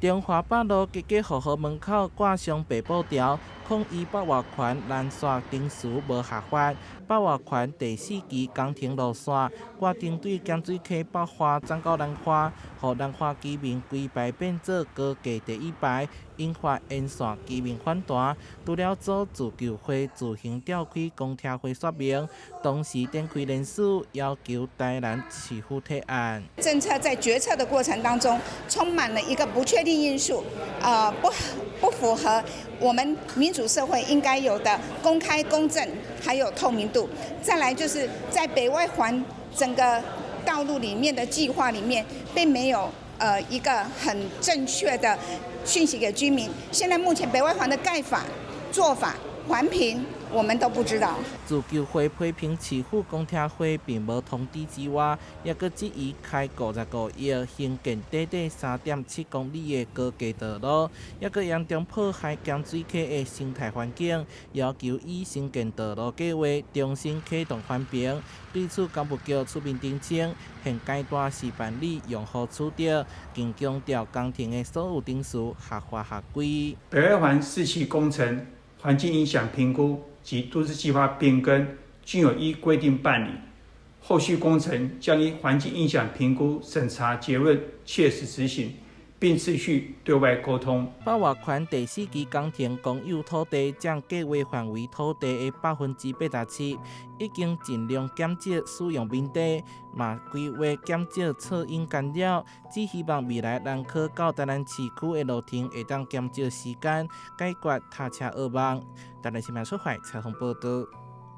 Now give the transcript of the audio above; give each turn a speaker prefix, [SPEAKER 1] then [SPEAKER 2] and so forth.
[SPEAKER 1] 中華北路家家戶戶門口掛上白布條，抗議北外環纜線程序無合法。北外環第四期工程路線決定對鹹水溪北岸轉到南岸，予南岸居民規排變做高架第一排，引發沿線居民反彈。除了組自救會自行召開公聽會說明，同時展開聯署要求台南市府提案。
[SPEAKER 2] 政策在決策的過程當中，充滿了一個不確定因素，不符合我們民主社會應該有的公開、公正，還有透明度。再來就是在北外環整個道路裡面的計劃裡面，並沒有一個很正確的訊息給居民。現在目前北外環的蓋法、做法、環評，我們都不知道。
[SPEAKER 1] 自救會批評市府公聽會並無通知之外，也閣質疑開55億興建短短3.7公里的高架道路，也閣嚴重破壞鹹水溪的生態環境，要求依興建道路計劃重新啟動環評。對此，工務局出面澄清，現階段是辦理用戶取得，更強調工程的所有程序合法合規。
[SPEAKER 3] 北外環四期工程環境影響評估及都市計劃變更均有依規定辦理，後續工程將依環境影響評估審查結論切實執行，並持續對外溝通。
[SPEAKER 1] 北外環第四期工程公有土地佔計劃範圍土地的87%，已經盡量減少使用面積，嘛規劃減少噪音干擾，只希望未來南科到台南市區的路程會當減少時間，解決塞車噩夢。台南新聞出發採訪報道。